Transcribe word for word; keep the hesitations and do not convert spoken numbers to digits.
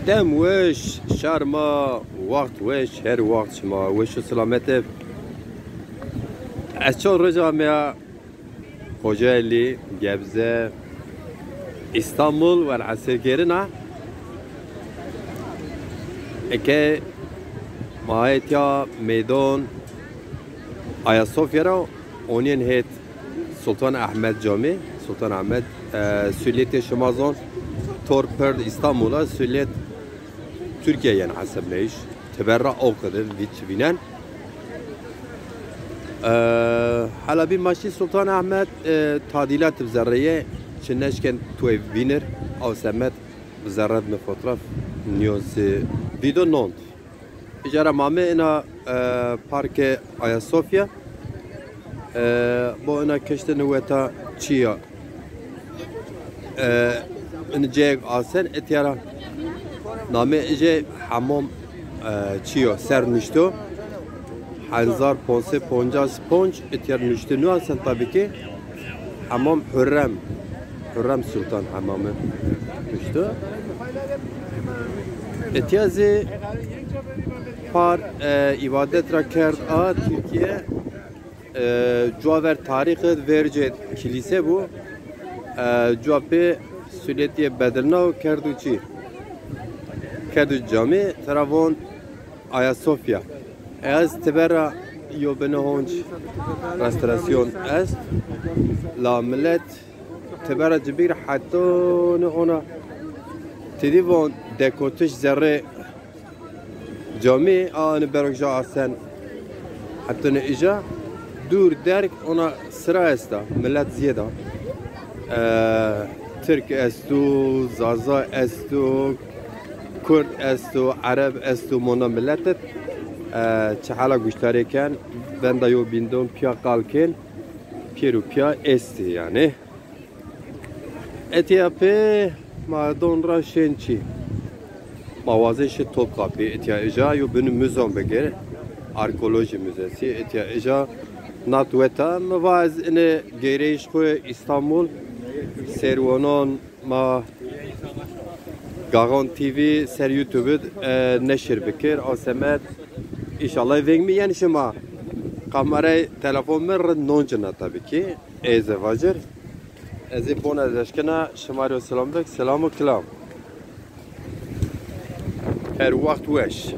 Dem weş, şar ma, waxt weş, her waxt şima weş û selamet ib. Ez çar roja ameya Kocaeli, Gebze, İstanbul, wer esirgerina. Eke ma etya meydon Ayasofya ra, onîyen het Sultan Ahmet Camî. Sultan Ahmet, e, Sûlîyetê şima zon, tor perd İstanbul'a, Sûlîyet Türkiye yen hesebneyîş. Teber ra o qede vît vînen. E, Hela bî ma şî Sultan Ahmet, e, tadîlat bi zerreyê, çi neşken tuê vînir, aw semed bi zerre mi fotoğraf nîyo zî vîdo nond. Îcara ma mi ina, e, parkê Ayasofya. E, bo ina keştini weta çiya. E, ini ceyek asen, itya ra namê ije hemam, e, çiyo ser nuşto. Hezar ponc sed poncas ponc itya ra nuşto nu asen tabii ki. Hemam Hürrem. Hürrem Sultan hemamı nuşto. Itya zî par, e, îbadet ra kerd a Türkiye. E, cuwa ver tarîx id vercê kilîse bû. E, cuwa pê Sûlîyetîye bedilna û kerdo çî? Kerdo camî, tera von Ayasofya. Ez teber ra yo bini honc restorasyon est. La millet teber ra cibîr hetto ne ona tedî von dekotiş zerrê Camî a ini berok ja asen hetine îja dûr derg ona sira esta, millet ziyeda. E, Tirk esto, Zaza esto, Kurd esto, Ereb esto, mona millet et. E, çi hala guştarê ken, venda yo bindon piya qal kên, piyêr û piya estî yanî. Etya pê ma don ra şên çî. Ma wazê şi Topkapı, etya ija yo bini müzon bigir. Arkeoloji müzesi, etya ija nat weta. Mi va ez ine geyreyiş xwu İstanbul, serwonon ma Gaxon T V ser YouTube, e, neşir bikir. O semed, inşallah veng mi yen şima. Kamerayê telefon mi rind noncina tabii ki. Ez ê vacir. Ez ê bona ez eşkena şima rê selam bik. Selam û kilam. Her waxt weş.